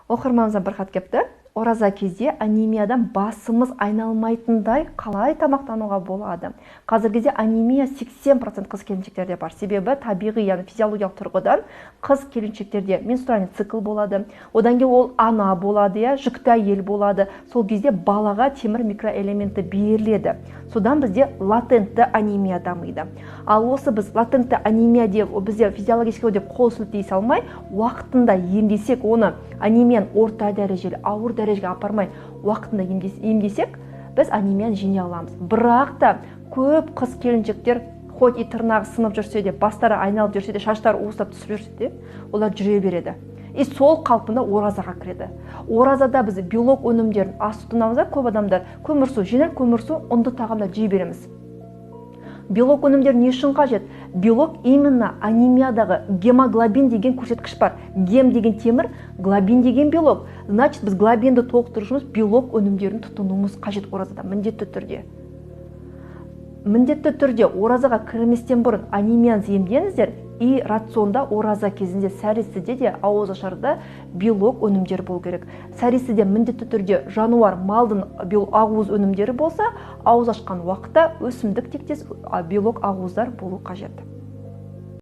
Оқырманымыздан бір хат келіпті. Ораза кезде анемиядан басымыз айналмайтындай қалай тамақтануға болады? Қазіргі кезде анемия 80% қыз келіншектерде бар. Себебі табиғи, яғни физиологиялық тұрғыдан қыз келіншектерде менструальный цикл болады. Одан кейін ол ана болады, иә, жүкті әйел болады. Сол кезде балаға темір микроэлементі беріледі. Содан бізде латентті анемия дамиды. Ал осы біз латентті анемия деп, бізде физиологический деп қол сілтей салмай, уақытында емдесек, оны анемияны орта дәрежелі, ауыр дәрежеге апармай, уақытында емдесек, біз анемияны жеңе аламыз. Бірақ та көп қыз келіншектер хоть и тырнағы сынып жүрсе де, бастары айналып жүрсе де, шаштары уыстап түсіп жүрсе де, олар жүре береді. И сол қалпында оразаға кіреді. Оразада біз белок өнімдерін аз тұтынамыз да, көп адамдар көмірсу, жеңіл көмірсу, ұнды тағамдар жей береміз. Белок өнімдері не үшін қажет? Белок именно анемиядағы гемоглобин деген көрсеткіш бар. Гем деген темір, глобин деген белок. Значит, біз глобинді толықтыру үшін белок өнімдерін тұтынуымыз қажет оразада міндетті түрде. Міндетті түрде оразаға кірместен бұрын анемияны емдеңіздер, и рационда ораза кезінде сәресіде де, ауызашарда белок өнімдері болу керек. Сәресіде міндетті түрде жануар малдың ақуыз өнімдері болса, ауыз ашқан уақытта өсімдік тектес белок ақуыздар болу қажет.